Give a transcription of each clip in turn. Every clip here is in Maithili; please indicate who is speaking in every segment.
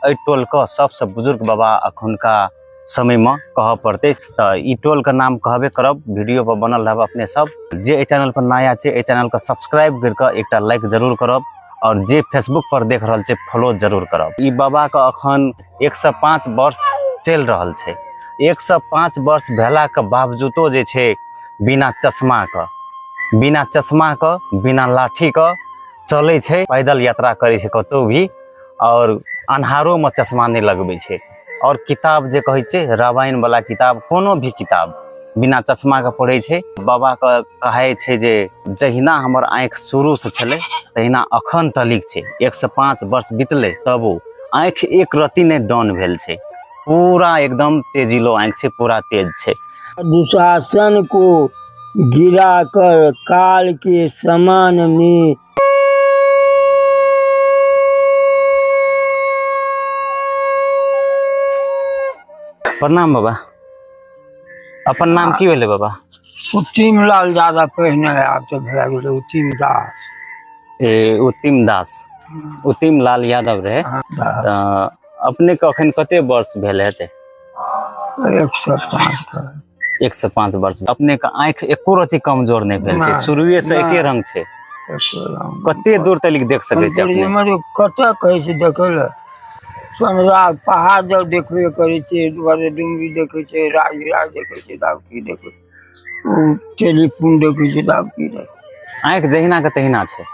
Speaker 1: एहि टोलके सबसँ बुजुर्ग बाबा अखुनका समयमे कहऽ पड़तै। तऽ ई टोलके नाम कहबे करब, वीडियो पर बनल रहब अपने सब। जे एहि चैनल पर नया छै एहि चैनलके सब्सक्राइब करिके एकटा लाइक जरूर करब और जे फेसबुक पर देख रहल छै फॉलो जरूर करब। ई बाबाके अखन 105 वर्ष चलि रहल छै। 105 वर्ष भेलाके बावजूदो जे छै बिना चश्माके, बिना चश्माके, बिना लाठीके चलै छै, पैदल यात्रा करै छै कतहु भी और अन्हारोमे चश्मा नहि लगबै छै। और किताब जे कहै छै रामायण वाला किताब, कोनो भी किताब बिना चश्माके पढ़ै छै। बाबाके कहै छै जे जहिना हमर आँखि शुरूसँ छलै तहिना अखन तलिक छै। 105 वर्ष बितलै तबो आँखि एक रत्ती नहि डाउन भेल छै, पूरा एकदम तेजिलो आँखि छै, पूरा तेज छै।
Speaker 2: दुशासन को गिरा कर काल के समान में
Speaker 1: प्रणाम बाबा, अपन नाम की भेलै बाबा?
Speaker 2: उत्तम लाल यादव पहिने आब तऽ भए गेलै उत्तम दास।
Speaker 1: ए उत्तम दास, उत्तम लाल यादव रहे। तऽ अपने के अखन कते वर्ष भेल हेतै?
Speaker 2: 105।
Speaker 1: 105 वर्ष। अपने के आँखि एको रति कमजोर नहि भेल छै, शुरुए से एके रंग छै। कते दूर तक देख सकै छै अपने?
Speaker 2: कतऽ कहै छै देखै लए? सोनरा पहाड़ जब देखबे करै छै, दुआरे डुमरी देखै छै, राजविराज देखै छै, तऽ आब की देखै? टेलीफोन देखै छै, तऽ आब की देखै?
Speaker 1: आँखि जहिना के तहिना छै,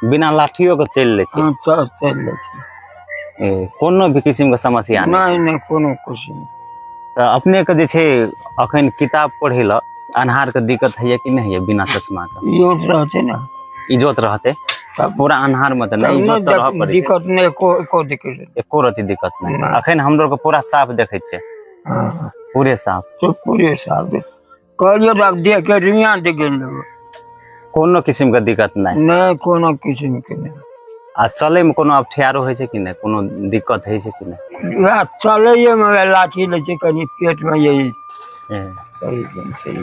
Speaker 1: बिना लाठियो के चलि लै छै।
Speaker 2: चलि लै छै,
Speaker 1: कोनो भी किसिम के समस्या
Speaker 2: नहि। नहि, कोनो किसिम।
Speaker 1: तऽ अपने के जे छै अखन किताब पढ़ै लए अन्हार के दिक्कत होइया कि नहि होइया बिना चश्मा के?
Speaker 2: इजोत रहतै ने,
Speaker 1: इजोत रहतै पूरा अन्हार में तऽ नहि, इजोत तऽ रहऽ पड़ै।
Speaker 2: दिक्कत नहि, एको दिक्कत,
Speaker 1: एको रति दिक्कत नहि। अखन हमरो के पूरा साफ देखै छै, पूरे साफ,
Speaker 2: पूरे साफ कहलियै तऽ आब देख के रिया देख लेबै,
Speaker 1: कोनो किसिम के दिक्कत नहि।
Speaker 2: नहि, कोनो किसिम के नहि।
Speaker 1: आ चलै मे कोनो अबठियारो होइ छै कि नहि? कोनो दिक्कत होइ छै कि नहि?
Speaker 2: वएह चलैये मे लाठी लै छै कनि पेट मे, यही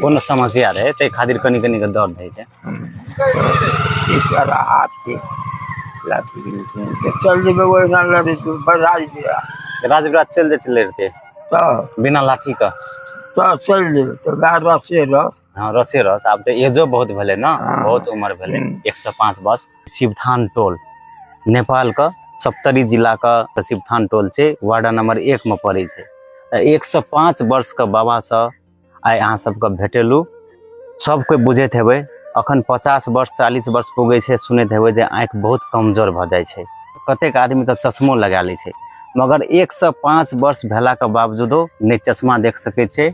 Speaker 1: कोनो समस्या रहै ताहि खातिर कनि कनि के दर्द होइ छै।
Speaker 2: सारा हाथ के लाठी चल जेबै ओहिना लड़ै
Speaker 1: राजविराज चलि जाइ छै लड़िते
Speaker 2: तऽ
Speaker 1: बिना लाठी के
Speaker 2: तऽ चलि जेबै तऽ वएह रसे रस।
Speaker 1: हाँ, रसे रस। आब तऽ एजो बहुत भेलै ने, बहुत उम्र भेलै, 105 वर्ष। शिवथान टोल नेपाल के सप्तरी जिला के शिवथान टोल छै, वार्ड नंबर 1 में पड़ै छै। तऽ 105 वर्ष के बाबा से आइ अहाँ सबके भेटेलू। सब कोइ बुझैत हेबै अखन 50 वर्ष 40 वर्ष पुगै छै, सुनैत हेबै जे आँखि बहुत कमजोर भऽ जाइ छै, कतेक आदमी तऽ चश्मो लगा लै छै, मगर 105 वर्ष भेलाके बावजूदो नहि चश्मा देख सकै छै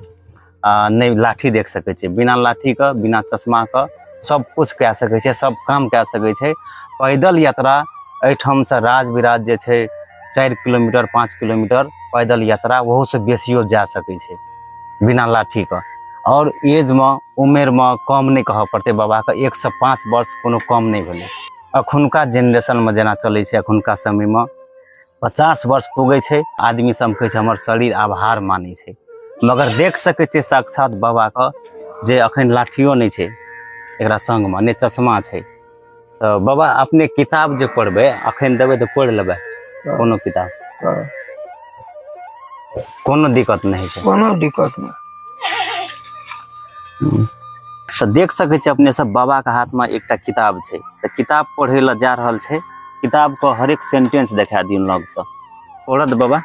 Speaker 1: आ नहि लाठी देख सकै छै। बिना लाठीके बिना चश्माके सब कुछ कए सकै छै, सब काम कए सकै छै। पैदल यात्रा एहिठामसँ राजविराज जे छै 4 किलोमीटर 5 किलोमीटर पैदल यात्रा, ओहूसँ बेसियो जा सकै छै बिना लाठीके। और एजमे उमेरमे कम नहि कहऽ पड़तै बाबाके, 105 वर्ष कोनो कम नहि भेलै। अखुनका जेनरेशनमे जेना चलै छै, अखुनका समयमे 50 वर्ष पुगै छै आदमी सब कहै छै हमर शरीर आब हार मानै छै, मगर देख सकै छियै साक्षात बाबाके जे अखन लाठियो नहि छै एकरा संगमे, नहि चश्मा छै। तऽ बाबा अपने किताब जे पढ़बै अखन देबै तऽ पढ़ि लेबै कोनो किताब, कोनो दिक्कत नहि छै?
Speaker 2: कोनो दिक्कत नहि।
Speaker 1: तऽ देख सकै छियै अपने सब बाबा के हाथ में एकटा किताब छै, तऽ किताब पढ़ै लए जा रहल छै। किताब के हरेक सेंटेंस देखा दियौ लग से, पढ़त बाबा।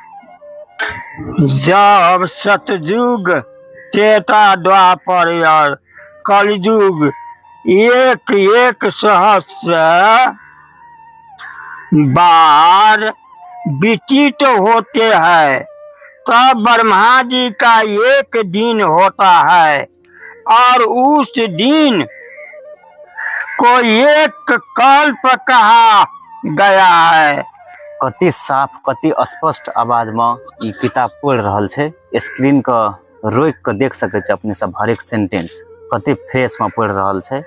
Speaker 2: जब सतयुग त्रेता द्वापर और कलयुग एक एक सहस्र बार व्यतीत होते हैं तब ब्रह्मा जी का एक दिन होता है और उस दिन को एक कल्प कहा गया है।
Speaker 1: कते साफ कते स्पष्ट आवाज में ई किताब पढ़ि रहल छै। स्क्रीन के रोकि के देख सकै छी अपने सब हरेक सेंटेंस कते फ्रेश में पढ़ि रहल छै।